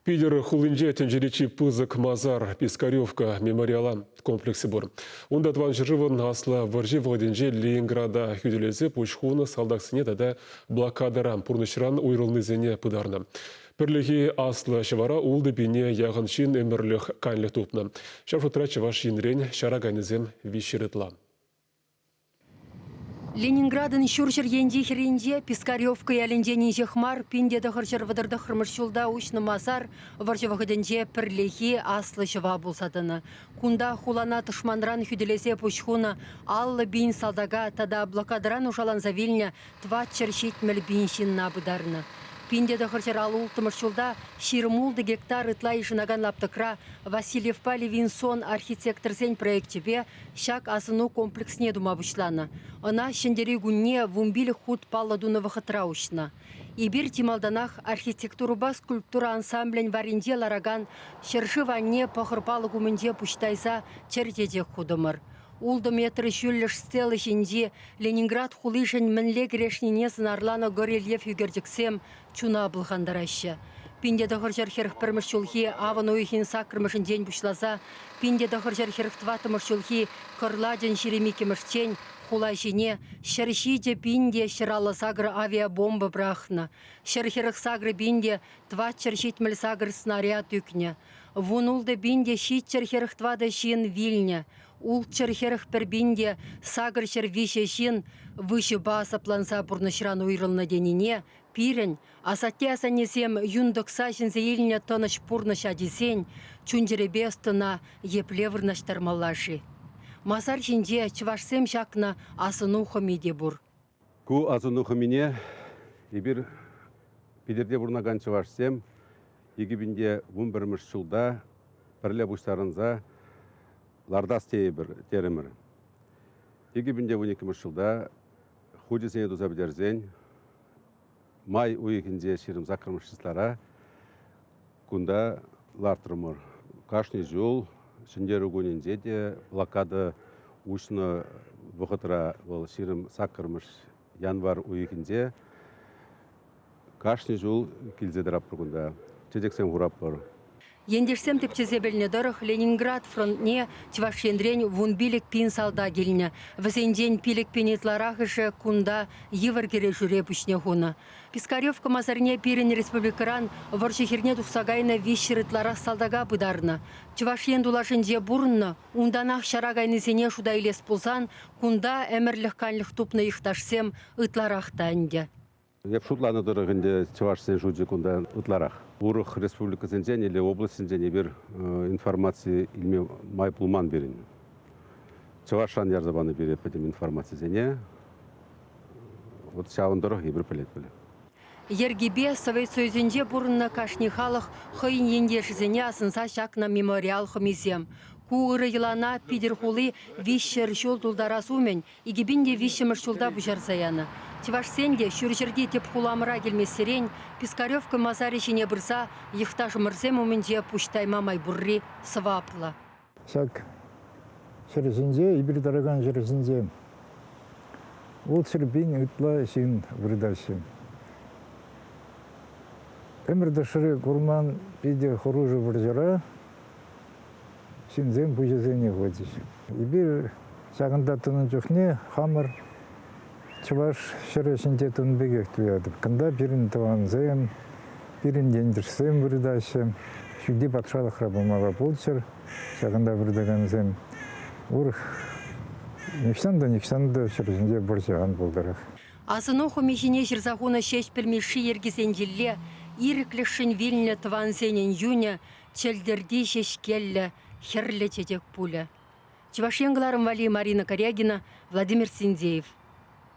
Питӗр хулинче тӗнчери чи пысӑк масар Пискаревка мемориала комплексӗ пур. Унта Тӑван ҫӗршывӑн Аслӑ вӑрҫи вӑхӑтӗнче Ленинграда хӳтӗлесе пуҫ хунӑ салтаксене тата блокадӑра пурнӑҫран уйрӑлнисене пытарнӑ. Пӗрлехи Аслӑ ҫӑвара ултӑ пине яхӑн ҫын ӗмӗрлӗх канлӗх тупнӑ. Ҫав шутра Чӑваш Енрен ҫара кайнисем виҫҫӗр ытла. Ленинградӑн ҫурҫӗр енчи хӗрринче Пискаревка ялӗнчен инҫех мар 1939 ҫулта уҫнӑ масар вӑрҫӑ вӑхӑтӗнче пӗрлехи аслӑ ҫӑва пулса тӑнӑ. Кунта хулана тӑшманран хӳтӗлесе пуҫ хунӑ 50 пин салтака тата блокадӑран нушаланса вилнӗ 470 пин ҫынна пытарнӑ. 1956 ҫулта 26 гектар ытла йышӑнакан лаптӑкра Васильевпа Левинсон архитекторсен проекчӗпе Ҫак асӑну комплексне тума пуҫланӑ. Ӑна Ҫӗнтерӳ кунне вунпилӗк хут паллӑ тунӑ вӑхӑтра уҫнӑ. Эпир чи малтанах архитектурӑпа скульптура ансамблӗн варринче ларакан ҫӗршыв анне пӑхӑр палӑк умӗнче пуҫтайса чӗр чечек хутӑмӑр. Ултӑ метр ҫӳллӗш стела ҫинчи Ленинград хулишӗн мӗнле кӗрешнине сӑнарланӑ горельеф ӳкерчӗксем чуна пӑлхантараҫҫӗ. 1941 ҫулхи авӑн уйӑхӗн саккӑрмӗшӗнчен пуҫласа 1944 ҫулхи кӑрлачӑн 22-мӗшчен хула ҫине 107 пин те 158 авиабомба пӑрахнӑ, 148 пин те 478 снаряд ӳкнӗ, 16 пин те 744 ҫын вилнӗ, 641 пин те 803 ҫын выҫӑпа асапланса пурнӑҫран уйрӑлнӑ тенине Пирӗн асатте-асаннесем юн тӑкса ҫӗнсе илнӗ тӑнӑҫ пурнӑҫ ачисен чун-чӗрепе ӑс-тӑна епле вырнаҫтармалла-ши? Масар ҫинче чӑвашсем ҫакнӑ асӑну хӑми те пур. Ку асӑну хӑмине эпир Питӗрте пурӑнакан чӑвашсем 2011 ҫулта пӗрле пуҫтарӑнса лартас тейӗпӗр терӗмӗр. 2012 ҫулта хучӗсене туса пӗтерсен май уйӑхӗнче 28-мӗш числара кунта лартрӑмӑр. Кашни ҫул Ҫӗнтерӳ кунӗнче те блокада уҫнӑ вӑхӑтра вӑл 28-мӗш январь уйӑхӗнче кашни ҫул килсе тӑратпӑр кунта, чечексем хуратпӑр. Ентешсем тӗпчесе пӗлнӗ тӑрӑх, Ленинград фронтне Чӑваш Енрен 15 пин салтак илнӗ. Вӗсенчен 5 пин ытларахӑшӗ кунта йывӑр кӗрешӳре пуҫне хунӑ. Пискаревка масарне пирӗн республикӑран вӑрҫӑ хирне тухса кайнӑ 300 ытларах салтака пытарнӑ. Чӑваш Ен тулашӗнче пурӑннӑ, унтанах ҫара кайнисене шута илес пулсан кунта ӗмӗрлӗх канлӗх тупнӑ йӑхташсем ытларах та ӗнтӗ. Эп шутланӑ тӑрӑх ӗнтӗ чӑвашсен шучӗ кунта ытларах. Урӑх республикӑсенчен или облаҫсенчен эпир информаци илме май пулман пирӗн. Чӑвашран ярса панӑ пире пӗтӗм информацисене. Вот ҫавӑн тӑрӑх эпир пӗлетпӗр. Йӗркипе Совет Союзӗнче пурӑннӑ кашни халӑх хӑйӗн ентешӗсене асӑнса ҫакнӑ мемориал хӑмисем. Ку ырӑ йӑлана Питӗр хули 300 ҫул тултарас умӗн 2003 ҫулта пуҫарса янӑ. Чӑвашсен те ҫурҫӗрти тӗп хуламӑра килмессерен Пискаревка масарӗ ҫине пырса йӑхташӑмӑрсем умӗнче пуҫ тайма май пурри сӑваплӑ. Ҫак ҫӗр ҫинче, эпир тӑракан ҫӗр ҫинче 600 пин ытла ҫын выртаҫҫӗ. Ӗмӗр тӑршшӗ курман питӗ хӑрушӑ вӑрҫӑра ҫынсем пуҫӗсене хучӗҫ. Эпир ҫакӑнта тӑнӑ чухне хамӑр чӑваш ҫӗрӗ ҫинче тӑнӑ пекех туятӑп. Кунта пирӗн тӑвансем, пирӗн ентешсем выртаҫҫӗ. Ҫӳлти патшалӑхра пулмалла пулччӑр ҫакӑнта выртакансем. Урӑх нихҫан та нихҫан та ҫӗр ҫинче вӑрҫӑ ан пултӑрах. Асӑну хӑми ҫине ҫырса хунӑ Ҫеҫпӗл Мишши йӗркисенчилле ирӗклӗхшӗн вилнӗ тӑвансенӗн юнӗ чӗлтӗрти ҫеҫкеллӗ хӗрлӗ чечек пулӗ. Чӑваш Ен кӑларӑм валли Марина Корягина, Владимир Синдеев.